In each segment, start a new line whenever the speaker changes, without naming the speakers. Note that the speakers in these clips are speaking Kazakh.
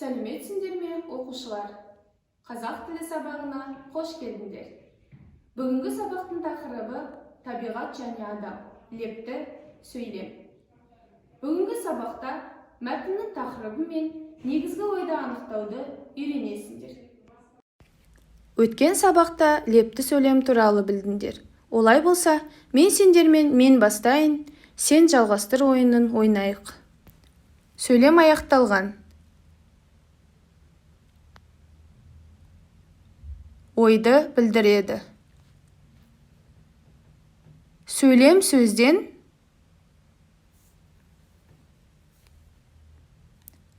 Сәлеметсіңдер ме, оқушылар? Қазақ тілі сабағына қош келдіңдер. Бүгінгі сабақтың тақырыбы табиғат және адам, лепті сөйлем. Бүгінгі сабақта мәтіннің тақырыбы мен негізгі ойды анықтауды үйренесіңдер. Өткен сабақта лепті сөйлем туралы білдіңдер. Олай болса, мен сендермен мен бастайын, сен жалғастыр ойынын ойнайық. Сөйлем аяқталған. Ойды білдіреді. Сөйлем сөзден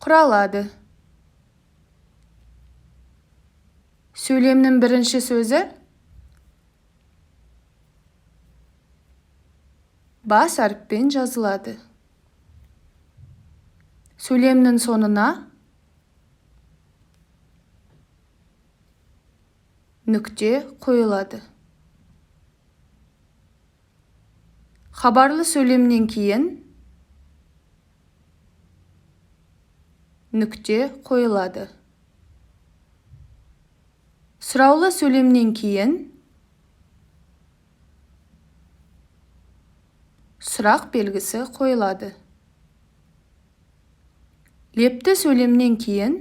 құралады. Сөйлемнің бірінші сөзі бас әріппен жазылады. Сөйлемнің соңына нүкте қойылады. Хабарлы сөйлемнен кейін нүкте қойылады. Сұраулы сөйлемнен кейін сұрақ белгісі қойылады. Лепті сөйлемнен кейін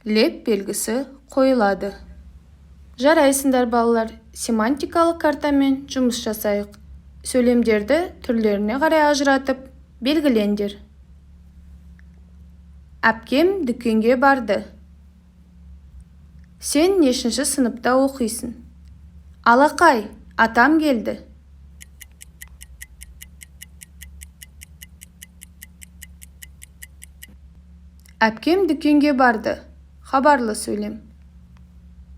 леп белгісі қойылады. Жарайсыңдар, балалар, семантикалық картамен жұмыс жасайық. Сөйлемдерді түрлеріне қарай ажыратып, белгілеңдер. Әпкем дүкенге барды. Сен нешінші сыныпта оқисың? Алақай, атам келді. Әпкем дүкенге барды. Хабарлы сөйлем.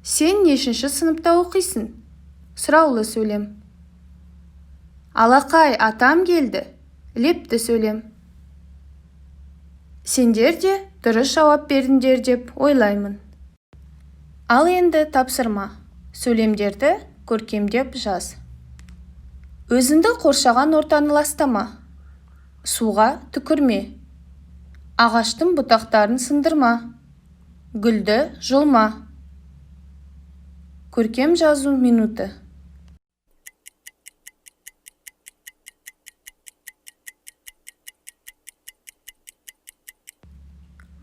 Сен нешінші сыныпта оқисың? Сұраулы сөйлем. Алақай, атам келді. Лепті сөйлем. Сендер де дұрыс жауап бердіңдер деп ойлаймын. Ал енді тапсырма. Сөйлемдерді көркемдеп жаз. Өзіңді қоршаған ортаны ластама. Суға түкірме. Ағаштың бұтақтарын сындырма. Гүлді жұлма. Көркем жазу минуты.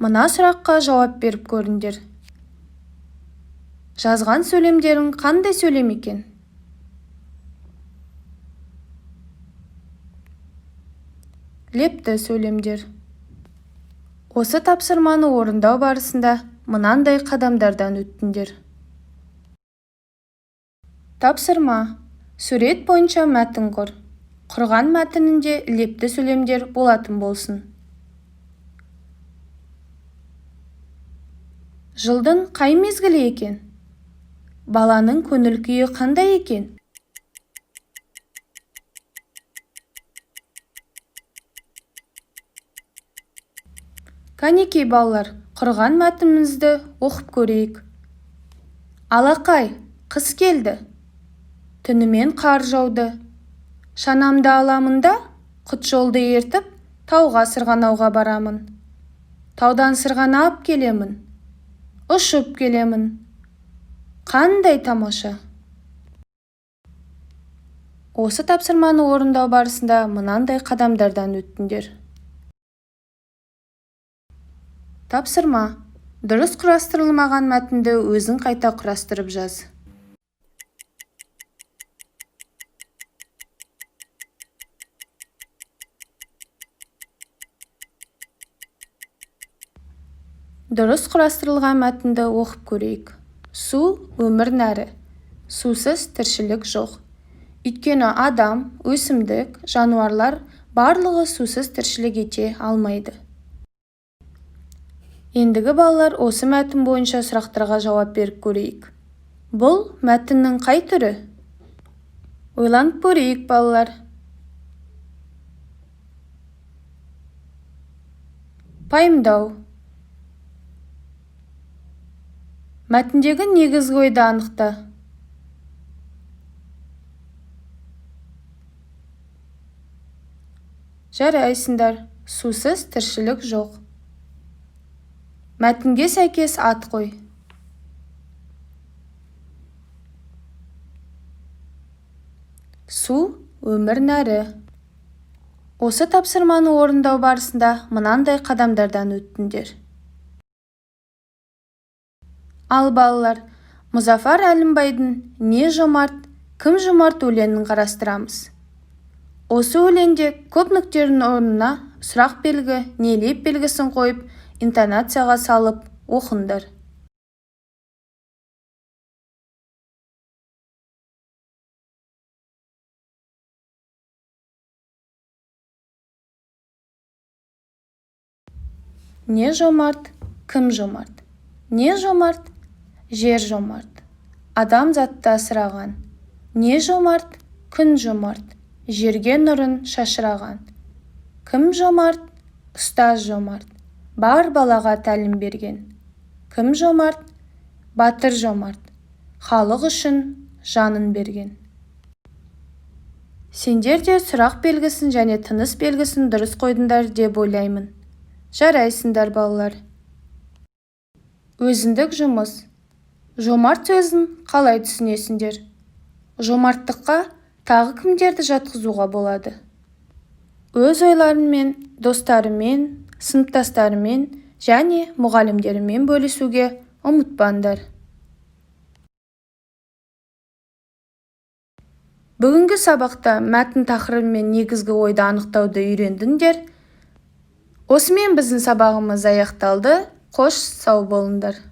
Мына сұраққа жауап беріп көріңдер. Жазған сөйлемдерің қандай сөйлем екен? Лепті сөйлемдер. Осы тапсырманы орындау барысында мынандай қадамдардан өттіңдер. Тапсырма. Сурет бойынша мәтін құр. Құрған мәтінінде лепті сөйлемдер болатын болсын. Жылдың қай мезгілі екен? Баланың көңіл күйі қандай екен? Кәнекей балалар, құрған мәтінімізді оқып көрейік. Алақай, қыс келді. Түнімен қар жауды. Шанамды аламын да, Құтжолды ертіп, тауға сырғанауға барамын. Таудан сырғанап келемін. Ұшып келемін. Қандай тамаша! Осы тапсырманы орындау барысында мынандай қадамдардан өттіңдер. Тапсырма. Дұрыс құрастырылмаған мәтінді өзің қайта құрастырып жаз. Дұрыс құрастырылған мәтінді оқып көрейік. Су өмір нәрі. Сусыз тіршілік жоқ. Өйткені адам, өсімдік, жануарлар барлығы сусыз тіршілік ете алмайды. Ендігі балалар, осы мәтін бойынша сұрақтарға жауап беріп көрейік. Бұл мәтіннің қай түрі? Ойланып көрейік, балалар. Пайымдау. Мәтіндегі негізгі ойды анықта. Жарайсыңдар. Сусыз тіршілік жоқ. Мәтінге сәйкес ат қой. Су – өмір нәрі. Осы тапсырманы орындау барысында мынандай қадамдардан өттіңдер. Ал балалар, Мұзафар Әлімбайдың «Не жомарт, кім жомарт» өлеңін қарастырамыз. Осы өлеңде көп нүктенің орнына сұрақ белгі не леп белгісін қойып, интонацияға салып оқыңдар. Не жомарт, кім жомарт? Не жомарт? Жер жомарт. Адам затты асыраған. Не жомарт? Күн жомарт. Жерге нұрын шашыраған. Кім жомарт? Ұстаз жомарт. Бар балаға тәлім берген. Кім жомарт? Батыр жомарт. Халық үшін жанын берген. Сендер де сұрақ белгісін және тыныс белгісін дұрыс қойдыңдар деп ойлаймын. Жарайсыңдар, балалар. Өзіндік жұмыс. Жомарт сөзін қалай түсінесіңдер? Жомарттыққа тағы кімдерді жатқызуға болады? Өз ойларыңмен, достарымен, сыныптастарымен және мұғалімдерімен бөлісуге ұмытпаңдар. Бүгінгі сабақта мәтін тақырыбы мен негізгі ойды анықтауды үйрендіңдер. Осымен біздің сабағымыз аяқталды. Қош, сау болыңдар.